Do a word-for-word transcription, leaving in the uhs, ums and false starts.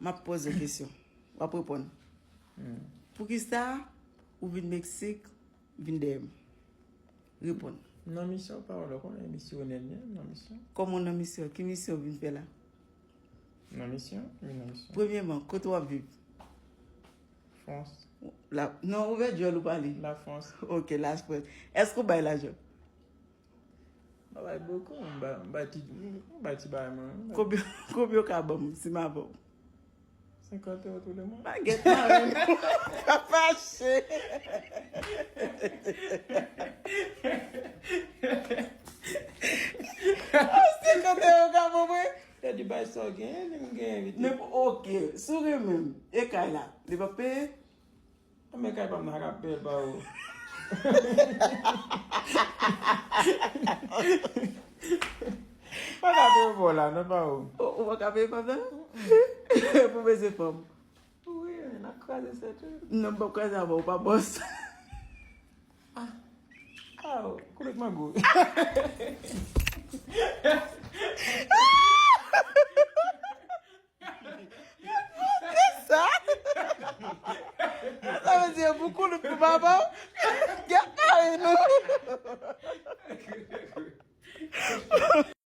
M ap poze w kesyon. W ap reponn. Hmm. Poukisa ou vin Meksik, vin dèyè m? Reponn. Nan misyon, pawòl, ou konnen misyonè m ye, nan misyon. Kòman w nan misyon? Ki misyon w vin fè la? Nan misyon? Wi, nan misyon. Premyèman, kote w ap viv? Frans. La, non, ouvè djòl ou pale. Lafrans. Ok, Lafrans. Èske w bay lajan? M pa bay bokou, m bay, m bay ti, m bay ti bagay mwen. Konbyen, konbyen w ka ban m si m avè w? Senkant ewo tou le mwa. Pa gen mari m. Pa fache. Senkant ewo ka ban mwen? Tèt di bay sa w genyen, li m genyen vit. Men, ok, si w renmen m, e kay la, li p ap peye? Men kay pa m nan k ap peye l ba ou. Pa ka peye pa w la, non, pa ou. Ou, ou pa ka peye pa m nan? Pou bezwen fanm. Wi, n ap kraze sèt wi. Non, m p ap kraze avè w, ou pa bòs. Ah. Ah, koulèt mango. Sa? Sa vle di, pou koulèt pou papa w? Gade nou.